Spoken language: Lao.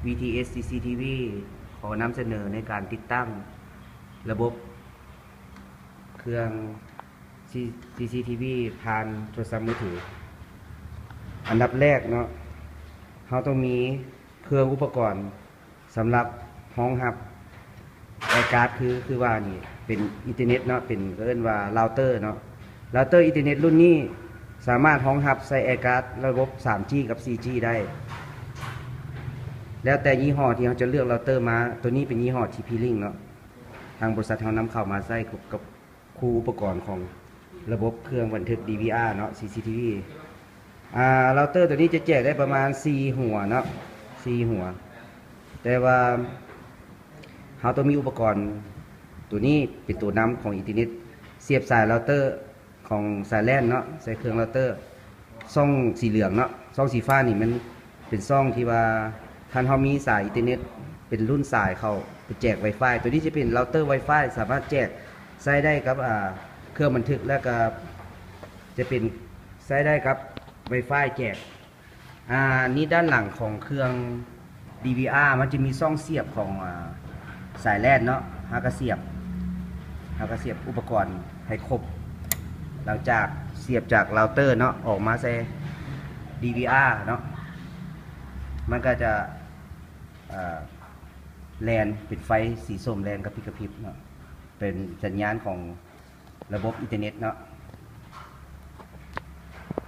VTS CCTV ຂໍນຳສະເໜີໃນການຕິດຕັ້ງລະບົບເຄື່ອງ CCTV ຜ່ານໂທລະສັບມືຖື. ອັນດັບແລກເນາະ ເຮົາຕ້ອງມີເຄື່ອງອຸປະກອນສຳລັບຮອງຮັບ Air Card ຄື ຄືວ່ານີ້ເປັນອິນເຕີເນັດເນາະ ເປັນ ເອີ້ນວ່າ Router ເນາະ. Router ອິນເຕີເນັດລຸ້ນນີ້ສາມາດຮອງຮັບໃສ່ Air Card ລະບົບ 3G ກັບ 4G ໄດ້ ແລ້ວແຕ່ຍີ່ຫໍ້ທີ່ເຮົາຈະເລືອກ Router ມາ. ໂຕນີ້ເປັນຍີ່ຫໍ້ TP-Link ເນາະ ທາງບໍລິສັດເຮົານຳເຂົ້າມາໃຊ້ກັບຄູ່ອຸປະກອນຂອງລະບົບເຄື່ອງບັນທຶກ DVR ເນາະ CCTV. ອ່າ Router ໂຕນີ້ຈະແຈກໄດ້ປະມານ 4 ຫົວເນາະ 4 ຫົວ ແຕ່ວ່າເຮົາຕ້ອງມີອຸປະກອນໂຕນີ້ເປັນໂຕນຳຂອງອິນເຕີເນັດ ສຽບສາຍ Router ຂອງສາຍ LAN ເນາະ ໃສ່ເຄື່ອງ Router. ຊ່ອງສີເຫຼືອງເນາະ ຊ່ອງສີຟ້ານີ້ມັນເປັນຊ່ອງທີ່ວ່າ ຄັນເຮົາມີສາຍອິນເຕີເນັດເປັນລຸ້ນສາຍເຂົ້າໄປແຈກ Wi-Fi. ໂຕນີ້ຈະເປັນ Router Wi-Fi ສາມາດແຈກໃຊ້ໄດ້ກັບ ອ່າ ເຄື່ອງບັນທຶກ ແລ້ວກໍຈະເປັນໃຊ້ໄດ້ກັບ Wi-Fi ແຈກ. ອ່າ ນີ້ດ້ານຫຼັງຂອງເຄື່ອງ DVR ມັນຈະມີຊ່ອງສຽບຂອງ ອ່າ ສາຍ LAN ເນາະ ເຮົາກໍສຽບ ເຮົາກໍສຽບອຸປະກອນໃຫ້ຄົບ. ຫຼັງຈາກສຽບຈາກ Router ເນາະ ອອກມາໃສ່ DVR ເນາະ ມັນກໍຈະ ເອີ ແລ່ນເປັນໄຟສີສົ້ມແລ່ນກະພິບກະພິບເນາະ ເປັນສັນຍານຂອງລະບົບອິນເຕີເນັດເນາະ.